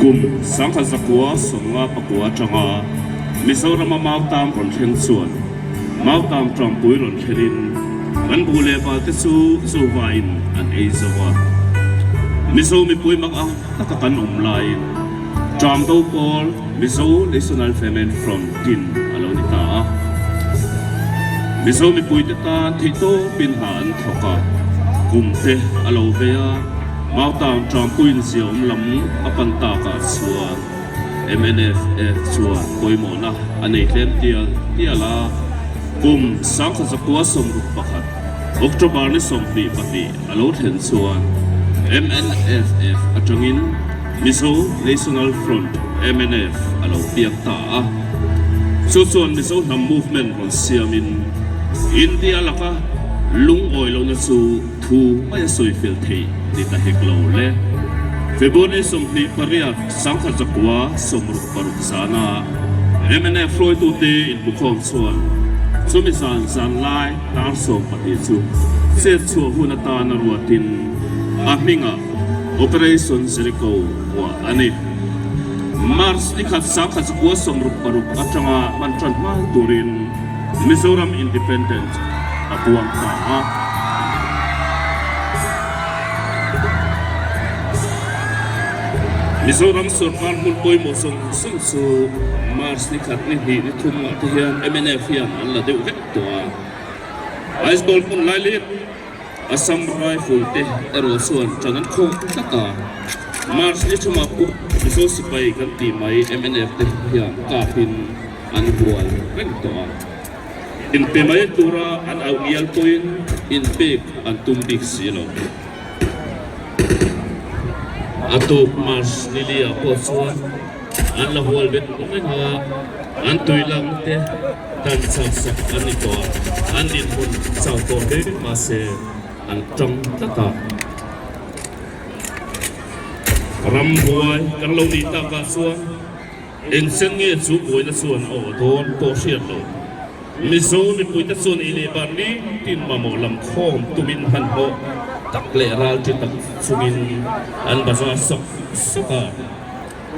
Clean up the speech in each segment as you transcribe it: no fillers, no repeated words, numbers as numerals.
Kum 1959 atanga Mizorama Mautam rawn thleng chuan Mautam Tangpui rawn thlenin kan buh leh val te chu Zovain an ei zo a. Mizo mipui mak ang taka kan awm laiin Tangdo pawl Mizo National Famine Front din a lo ni ta a. Mizo mipuite tan theihtawpin hna an thawk a, kum te a lo vei a, Mautam Tangpuiin ziaawm lam a pan takah chuan MNFF chuan pawimawhna a nei tlem tial tial a, kum 1961 October ni 22 a lo thlen chuan MNFF atangin Mizo National Front, mnf, a lo piang ta a. Chu chuan Mizo hnam movement rawn siamin India laka lungawi lohna chu Thu mai a sawi fel theih ni ta hek lo le. February 28, 1966 zana mnf hruaitute inhmukhawm chuan chumi zan zanlai dar 12 chu chet chhuah hun atana ruatin a hmingah Operation Jericho vuah a ni. March nikhat 1966 atanga hman tan nghal turin Mizoram Independent a puang ta a. Mizoram sorkar hmun pawimawh zawng zawng chu March ni khat ni hnih ni thum ah te hian mnf hian an la deuh vek tawh a. Aizawl hmun lailip Assam Rifle te erawh chuan tan an khawk tlat a. March ni thumah pawh Mizo sipai kan tih mai mnf te hian kapin an hual reng tawh a. Inpe mai tura an auh ngial pawhin inpek an tum bik si lo. A tuk March ni liah pawh chuan an la hual bet reng a, an tui lakna te dan chak sak an ni tawh a, an dinhmun chau tawh hle mahse an tang tlat a. Rambuai kan lo nih takah chuan Engchen nge chu buaina chuan a awh dawn pawh hriat lo. Mizo mipuite chuan ei leh bar ni tin mamawh lam khawm tumin hmanhmawh tak leh ral ti tak chungin an bazar sawk sawk a.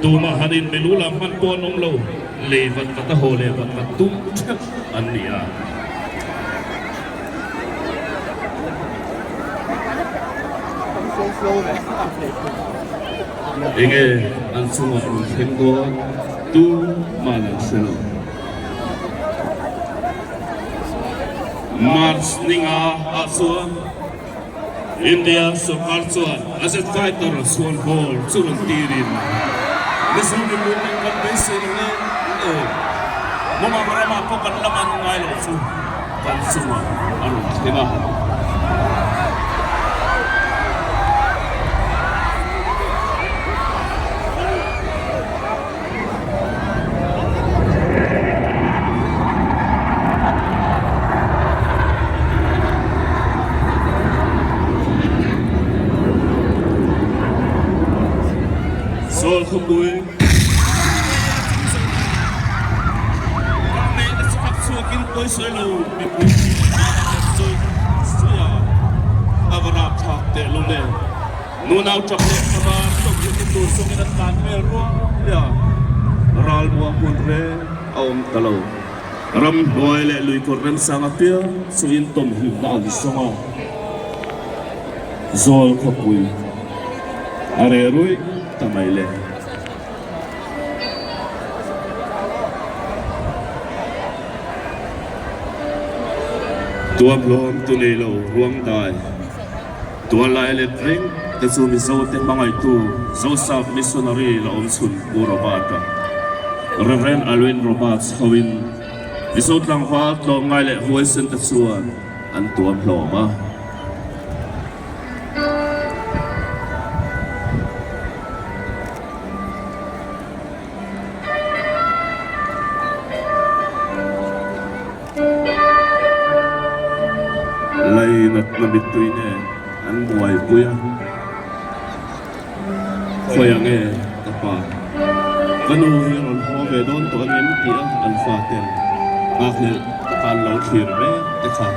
Tumah han in milu lam hman pawh an awm lo, lei vat vat a haw leh vat vat tum theuh an ni a. Enge an chungah rawn thleng dawn tu man an hre lo. March ninga ah chuan India sorkar chuan a jet fighter chhuan hawl chu rawn tirin Mizo mipui ten kan beisei lo em em. Mumang ramah pawh kan la man ngai lo chu kan chungah a rawn thleng a. Sawl khawpui. Nunau ṭap leh thaba tawk in tur chungin an tlan hmel rual a, ral muang hmun reng a awm ta lo. Ramhnuai leh luikawr remsang apiang chu in tawm hlimna an zawng a, zawl khawpui a reh ruih ta mai le. Tuamhlawm tu nei lo ruang dai. Tuallai let reng te chu Mizo te hmangaihtu Zosap Missionary la awm chhun Pu Robert-a, Rev. Alwyn Roberts hoin Mizo tlangval tlawmngai leh huaisen te chuan an tuam hlawm a. Lainatna mittui nen an buaipui a, Khawiah nge ka pa? Ka nu hi a rawn haw ve dawn tawh angem tih a an faten nghakhlelh taka an lo thlir mek te kha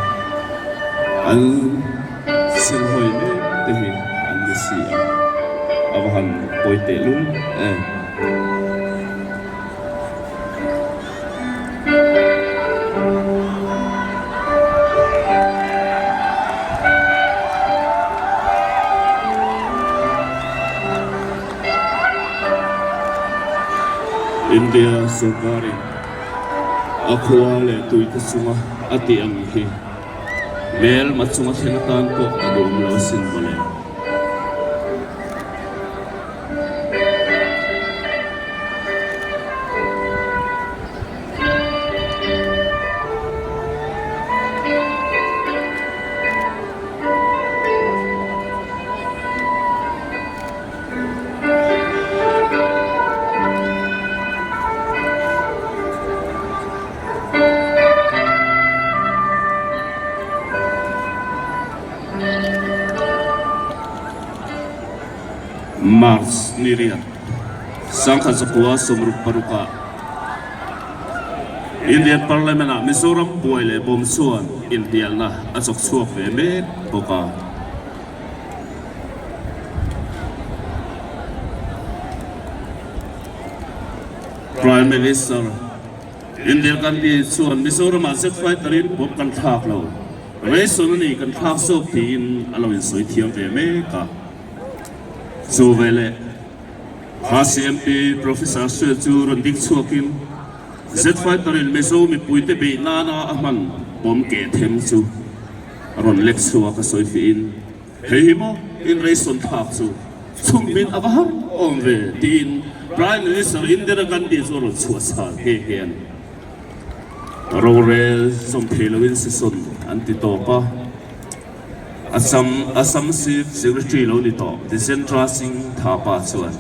an senhawi mek te hi an ni si a, a va han pawi tehlul em. India sorkarin a khua leh tuite chunga a tih ang hi hmelma chunga thleng atan pawh a duhawm lo asin mawle. March ni riat 1966 ah Indian Parliament ah Mizoram buai leh bawm chuan inhnialna a chawk chhuak ve mek bawk a. Prime Minister Indira Gandhi chuan Mizoram ah jet fighter in bomb kan thlak lo, ration a ni kan thlak zawk tiin a lo insawi thiam ve mek a. Chu veleh HCMP Professor Sue chu rawn ding chhuakin jet fighter in Mizo mipuite beih nana a hman bomb keh them chu a rawn lek chhuak a sawi fihin, Hei hi maw in ration thlak chu chhum min a va har awm ve tiin Prime Minister Indira Gandhi chu a rawn chhuah chhal nghe nghe a ni. Rorel zawm thei loin session an ti tawp a, Assam Assam Chief Secretary lo ni tawh Dwijendra Singh Thapa chuan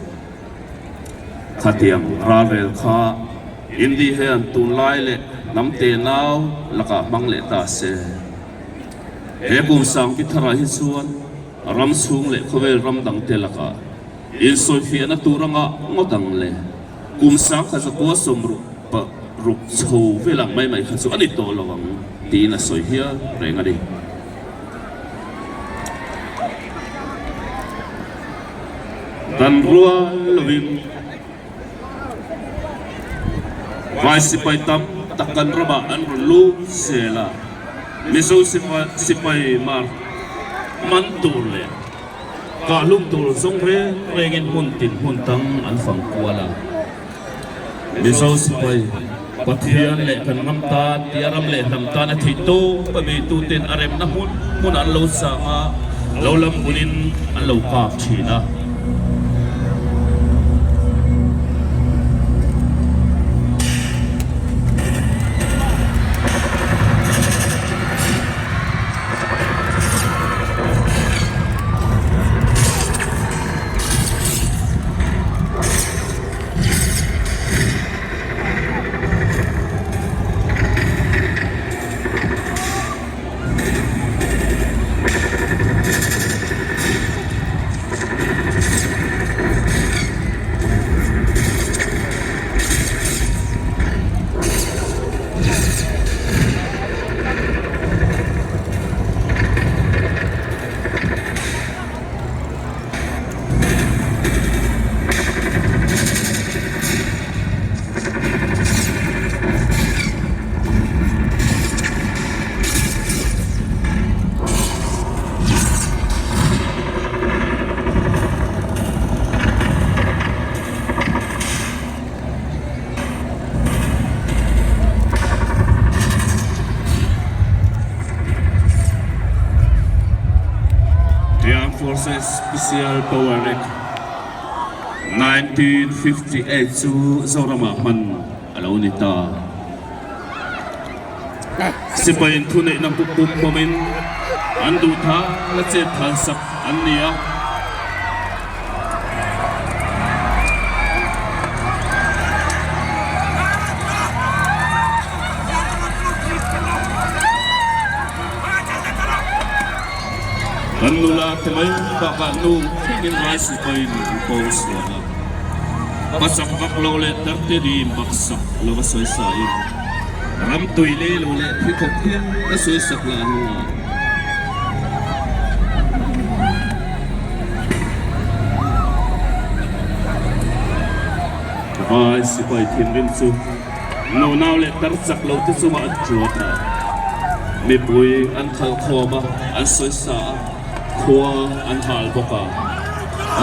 khatiang ralrel kha Indi hian tunlai leh hnam tenau lakah hmang leh ta se. He kum sangpi tharah hi chuan ram chhung leh khawvel ram dangte lakah insawifiahna tur anga ngawt ang le. Kum 1966 chho vel ang mai mai kha chu a ni tawh lo ang tiin a sawi hial reng a ni. Dan rual lovin Vai sipai tam tak kan ramah an rawn lut zel a, Mizo sipai mar man tur leh kahlum tur zawng reng rengin hmun tin hmun tang an fang kual a. Mizo sipai Pathian leh kan ram tan tia ram leh hnam tan a theih tawp a beituten a remna hmun hmun an lo chang a, lo lam bunin an lo kap thin a. The Armed Forces Special Power Act 1958 chu Zoramah hman a lo ni ta. Sipai inthuneihna pum pawmin an duh thal a chet thal sak an ni a. Kan nula te mai bakah nu thlengin rai sipaiin an kawl sual a. Pachak vak lo leh tarte rim baksak lo va sawi sain ram tui lei lo leh thi khawp hian a sawi sak lah an ngah. Vai sipai thinrim chu nunau leh tar chak lo te chungah an chuan a, mipui an khalh khawm a, an sawisa a, khua an hal bawk a,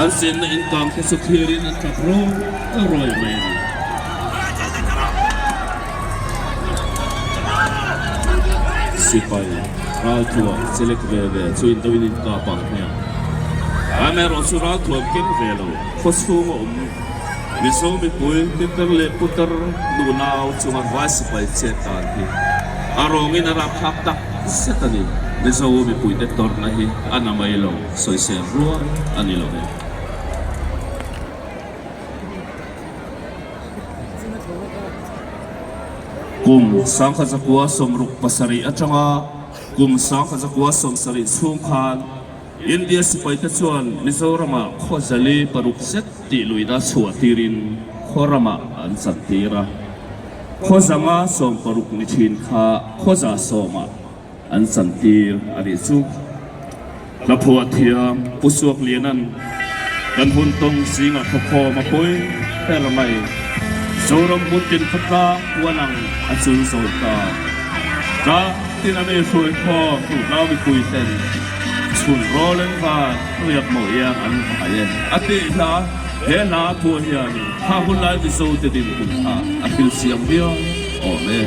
an chenna inkang te chu thlirin an tap rawi rawi mai a ni. Sipai ralthuam chelek ve ve chu indo in inkap ang hmiang. Amaherawhchu ralthuam keng ve lo khawchhung a awm Mizo mipui pitar leh putar nunau chunga vai sipai chet dan hi a rawngin a rapthlak tak zet a ni. Mizo mipuite tawrhna hi a na mai lo, sawisel rual a ni lo ve. Kum 1967 atanga kum 1970 chhung khan India sipaite chuan Mizoramah khaw zali paruk zet tih luihna chhuah tirin khaw ramah an chantir a. Khaw zanga 60 ni thin kha khaw za sawmah an chantir a nih chu. Hlaphuah thiam Pu Suakliana'n kan hun tawng zingah khawkhawm a pawi her mai. Zoram hmun tin khawtlang puan ang a chul zo ta. Tlang tin a mi hruai khawm duhlo mipui ten chhun rawl an van riak maw iang an vai e. A tih hla, he hla phuah hian kha hun lai Mizo te dinhmun kha a thil siam viau awm e.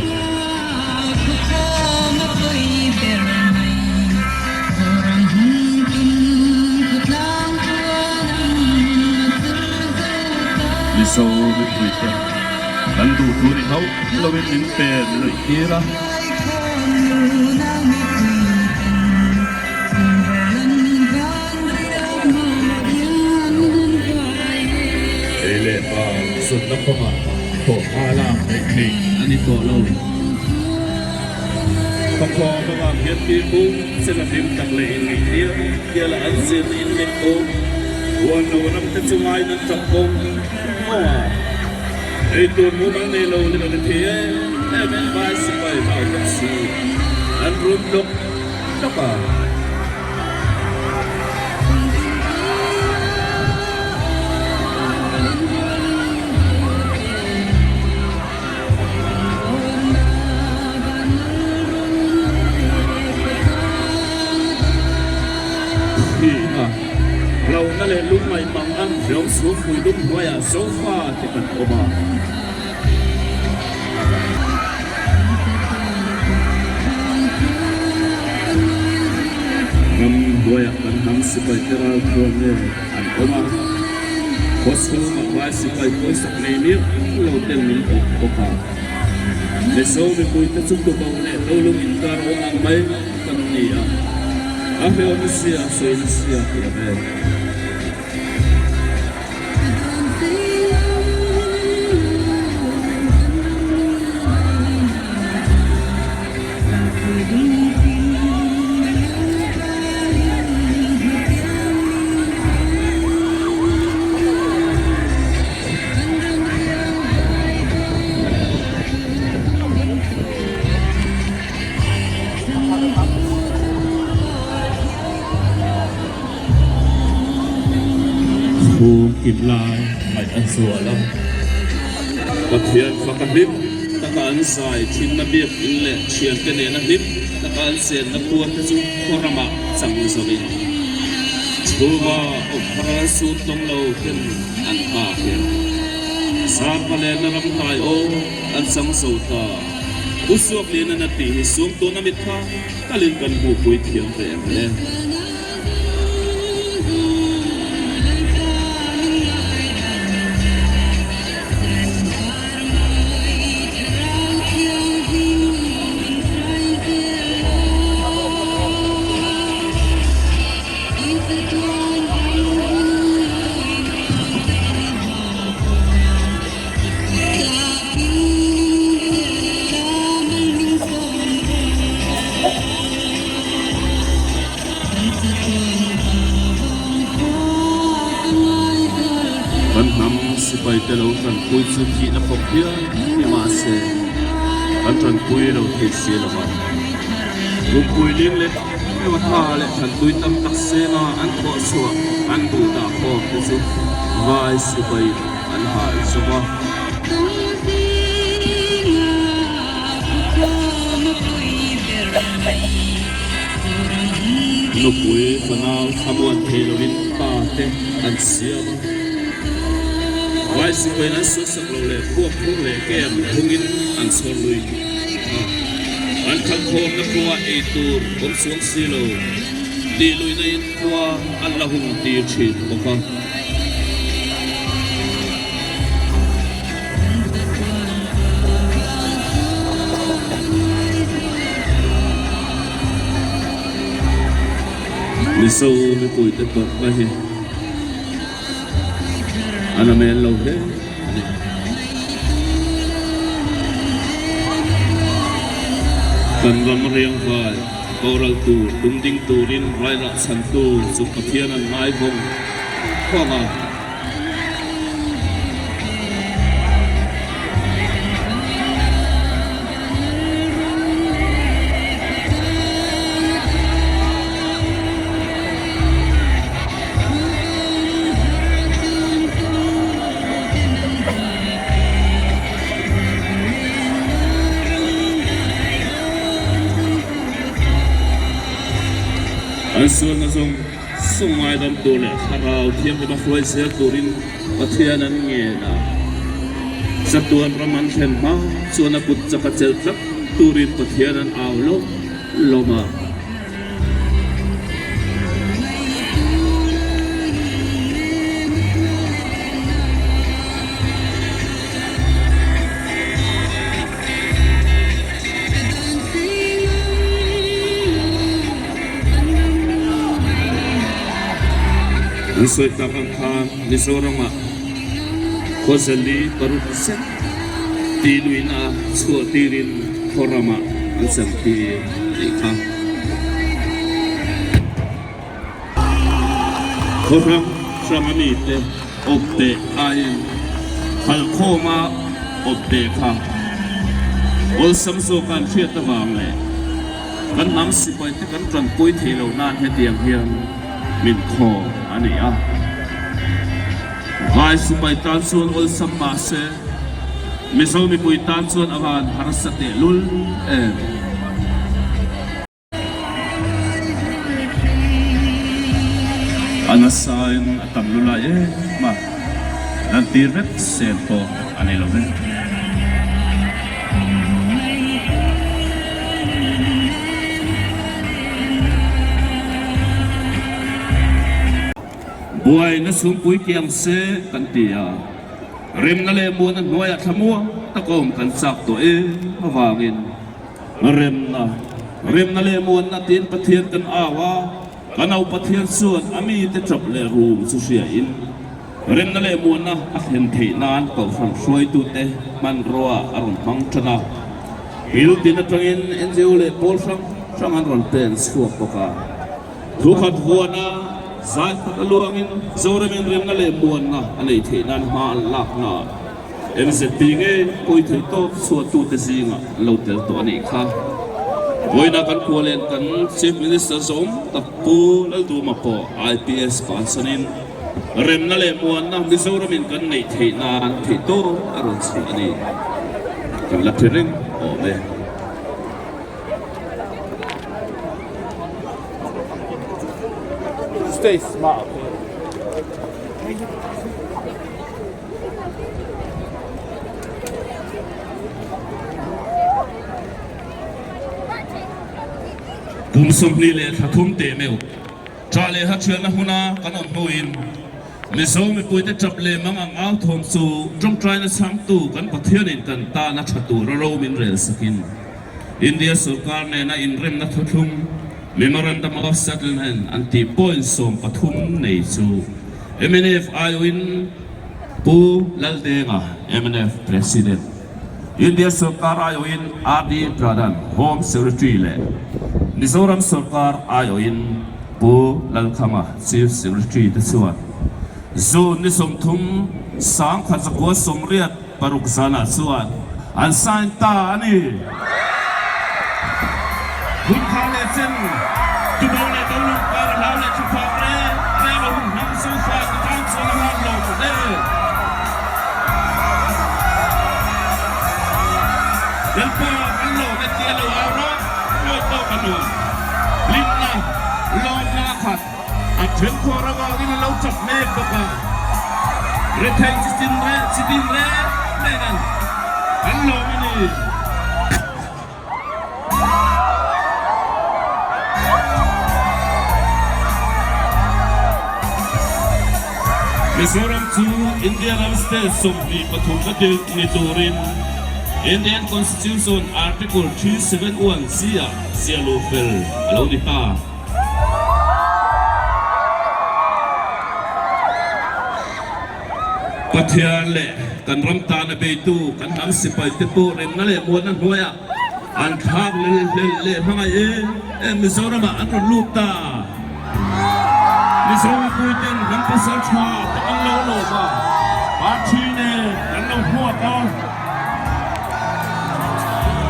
Mizo mipui te kan duh thu ni hauh loin min pen luih tir a. Ei leh pa zutna kawngah thawh hma lak theih theih a ni tawh lo. Khawkhawm avang hian pipu chela hlim tak leh inngeih dial dial a an zirna in leh awm huan lo ram te chu ngaiin an tap awm ngawng a. Ei tur mumal nei lo leh a ni thei em em e, vai sipai hlau bawk si an rum lawk lawk a. Thihna, hlauhna leh lungngaih mang ang hlawm chhungpui dum hnuaiah Zofa te kan awm a. Ram hnuaiah kan hnam sipai te ralthuam nen an awm a. Khaw chhungah vai sipai pawisak nei miah lo ten min awp bawk a. Mizo mipuite chu tubo leh tolung inkar awm ang mai kan ni a. A hlawm sia, sawi sia tih a ve. Chhung kim lai ngaih a zual a, Pathian faka hlim taka an zai thinna biakinn leh thiante nena hlim taka an chenna khua te chu khaw ramah chang zawin chhuma awm thar an sun tawng lo ten an nghak e. Zarva lehna ram hnai aw an chang zo ta. Pu Suakliana tih hi sum tuna mitha Kalin kan hmuhpui thiam ve em le? Kan hnam sipai te lo tanpui chu thihna khawp hial ni mahse kan tanpui lo thei si lo va. Kumpui ling leh emaw tha leh thantui tam tak senga an thawh chhuah an duh dah khawm te chu vai sipai an hal zawk a. Nupui fanau thlamuan thei lovin pa te an siam a, vai sipain an sualsak lo leh puak phur leh kem phungin an chhawr lui a, an khalhkhawmna khua ei tur awm chuang si lo tih luihna in khua an la hung tir thin bawk a. Mizo mipuite tawrhna hi a na men lo hle a ni. Kan ram riangvai boral tur tum ding turin rairah chhantu chu Pathian an ngai vawng vawng a. An sualna zawng Sum ngaidam tur leh thlarau thianghlim a hruai zel turin Pathian an ngen a. Chatuan ram an thlen hma chuan a kut chak a chelh tlat turin Pathian an au lawm lawm a. An sawi tak ang khan Mizoramah Khawzali paruk zet tih luihna chhuah tirin khaw ramah an chantir tih kha. Khaw hrang hrang a mite awp teh aiin khalhkhawma awp teh kha awlsam zawka an hriat avang leh kan hnam sipai te kan tanpui thei lo nan hetiang hian min khaw a ni a. Vai sipai tan chuan awlsam mahse Mizo mipui tan chuan a van harsa tehlul em. A nasain a tam lu lai em a, lantir vek sel pawh a ni lo ve. Buaina chhungpui kiang se kan ti a, remna leh muana hnuaiah thlamuang tak awm kan chak tawh em avangin, Remna, remna leh muanna tiin Pathian kan au a, kan au Pathian chuan a mite tap leh rum chu hriain remna leh muanna a thlen theih nan Kohhran hruaitute hmanrua a rawn hmang tan a. Pil tin atangin NGO leh pawl hrang hrang an rawn pen chhuak bawk a. Thu khat vuana zai khat a luangin Zoramin remna leh muanna a nei theih nan hma an lakna MZP nge pawi thei tawp chhuahtute zingah an lo tel tawh a nih kha. Vawiina kan khua len kan Chief Minister zawm tak Pu Lalduma pawh IPS bansanin remna leh muanna Mizoramin kan neih theih nan theih tawp a rawn chhuah a ni. Kan la hre reng awm e. Stay smart. Kum 23 teh meuh ṭah leh hathialna hmuna kan awm hnuin Mizo mipuite ṭap leh mang ang au thawm chu ṭawngṭaina chhangtu kan Pathianin kan tana ṭha tura ro min rel sakin India sorkar nena inremna thuthlung Memorandum of Settlement an tih point 13 nei chu Mnf aiawhin Pu Laldenga, mnf President, India sorkar aiawhin RD Pradhan, Home Secretary leh Mizoram sorkar aiawhin Pu Lalkhama, Chief Secretary te chuan June ni 30, 1986 zanah chuan an sign ta a ni. Hun kha leh chen, tubo leh dolung kar hlau leh thuphak reng reng a hun hnam zu fa ka tan chuan a van lo hle. nun hlimna lawmna a khat. A then khuar avangin a lo chak mek bawk a, rethei chi tin reh chi tin reng reng an an lawm a ni. Mizoram chu India ram state 23 na dil ni turin Indian Constitution Article 371 C ah ziah luh fel a lo ni ta. Pathian leh kan ram tana beitu kan hnam sipai te pawh remna leh muanna hnuaiah an thlak lel leh hmangaih em em Mizoramah an rawn lut ta. Mizo mipuiten hnam pasal tha te an lo lawm a, party nen kan lo hmuak a.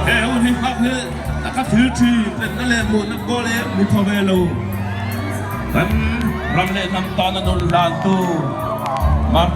He hun hi nghak hi taka thil thin tlenna leh muanna kawl em ni tho ve lo. Kan ram leh hnam tana nun hlantu Martha.